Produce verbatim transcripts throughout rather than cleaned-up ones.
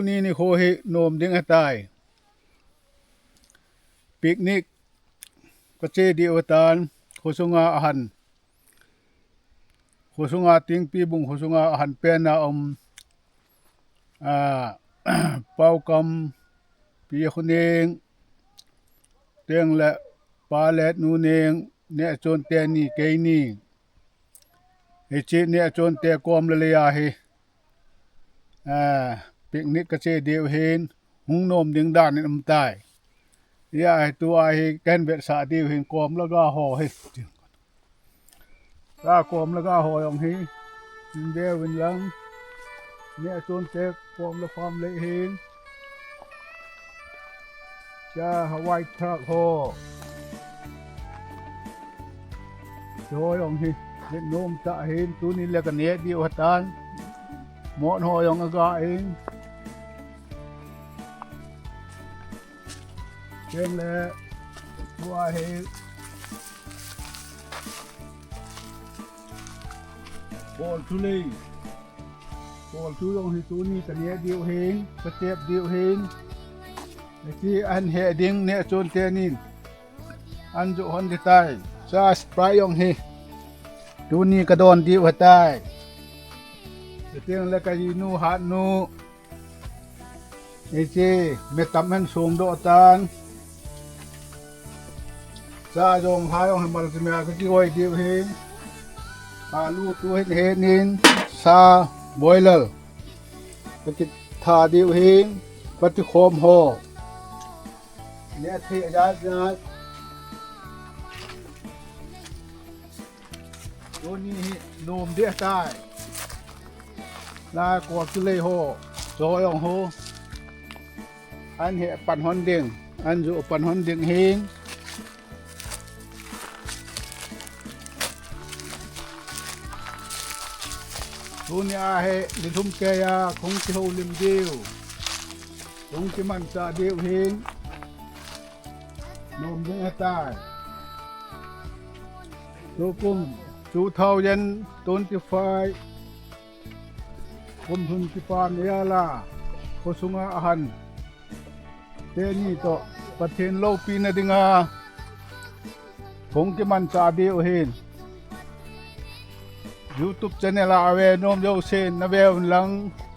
Tuni nikho hi nom ding ahitai. Picnic kache diu ahitan, khosunga ahan. Khosunga Tingpibung khosunga ahan pen a um. A, Paokam, Pi Khoneng, teng le Pa le Nu Neng, Nehchon teni, keini. Hiche Nehchon te kom le lei a hi. A, picnic kache diu hin, hung nom ding dan in um tai. Hia hi tua hi kahin vetsah diu hin kom le ga ho hi. Sa kom le ga ho jong hi. Hin ve uvin lang. Nehchon te kom le farm lei hin. Cha Hawaii thak ho. Chu ho jong hi. Hin nom tah hin tuni le kane diu ahitan. Mot ho jong aga in. Teng le, tua hi. Kolchu lei. Kolchu jong hi tuni kane diu hin, katep diu hin. Hiche ahin heh ding Nehchon tenin. Ahin joh hon ding tai. Sa Sprite jong hi. Tuni kadon diu ahitai. Teng le kajinu hatnu. Hiche, metam hin songdoh tan. Sa jong ha jong hi mal kimel kakihoi diu hin. Alu tu hin henin, sa boiler. Kakitha diu hin, kati khom ho. Neh thei ajat jat. Tuni hi nom ding ahitai. Lai kolchu lei ho. Chu ho jong ho. Ahin heh pan hon ding. Ahin joh pan hon ding hin. Tuni a hi, ni thum keiya, kahung kihoulim diu. Kahung kimanchah diu hin. Nom ding ahitai. Tukum two thousand twenty-five. Kum thum kipan a la. Khosunga ahan. Teni toh. Pathen loupina dinga. Kahung kimanchah diu hin. YouTube channel a ave nom jousen nave uvin lang,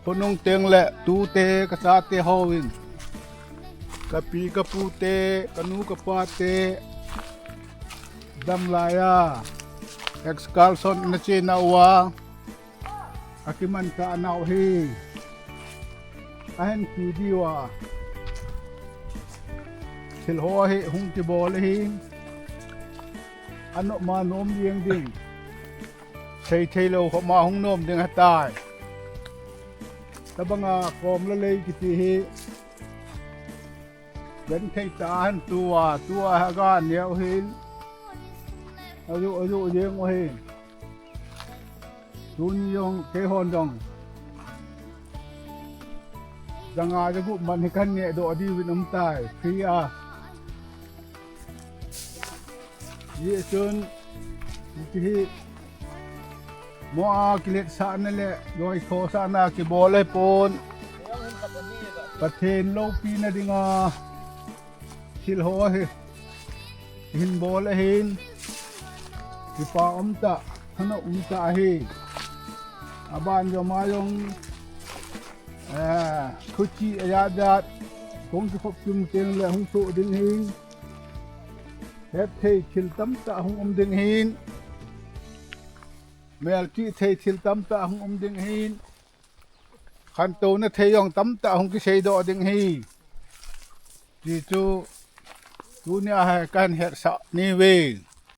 khonung teng le tute kachate hon. Kapi kapute, kanu kapate, damlai a, excursion ana che nauva, akimanchah nau hi. Ahin ti diu a. Thil ho hi hung kibol ahi. Anom ma nom jeng ding. Seithei lou khop ma hung nom ding ahitai. Tabanga kom le lei kiti hi. Genthei tah a hin tua, tua hi aga neo hin. Ajoh, ajoh jeng u hin. Tuni jong, keihon jong. Janga jagup man hi kahin nehdoh diuvin um tai, free a. Hijeh chun, hiti hi, mo a kiletsahna le, loithosahna kibol ahipon. Pathen loupina dinga, thil ho hi. Hin bol ahin. Kipa umtah, thanop umtah ahi. Aban jong ama jong, eh, thuchih ajat jat. Kong kikhop kim teng le hung soh ding hin. Hetthei thil tamtah hung um ding hin. Melchih thei thil tamtah hung um ding hin. Khantouna thei jong tamtah hung kiseidoh ding hi. Ti chu, tunia hi kahin hetsah ni ve.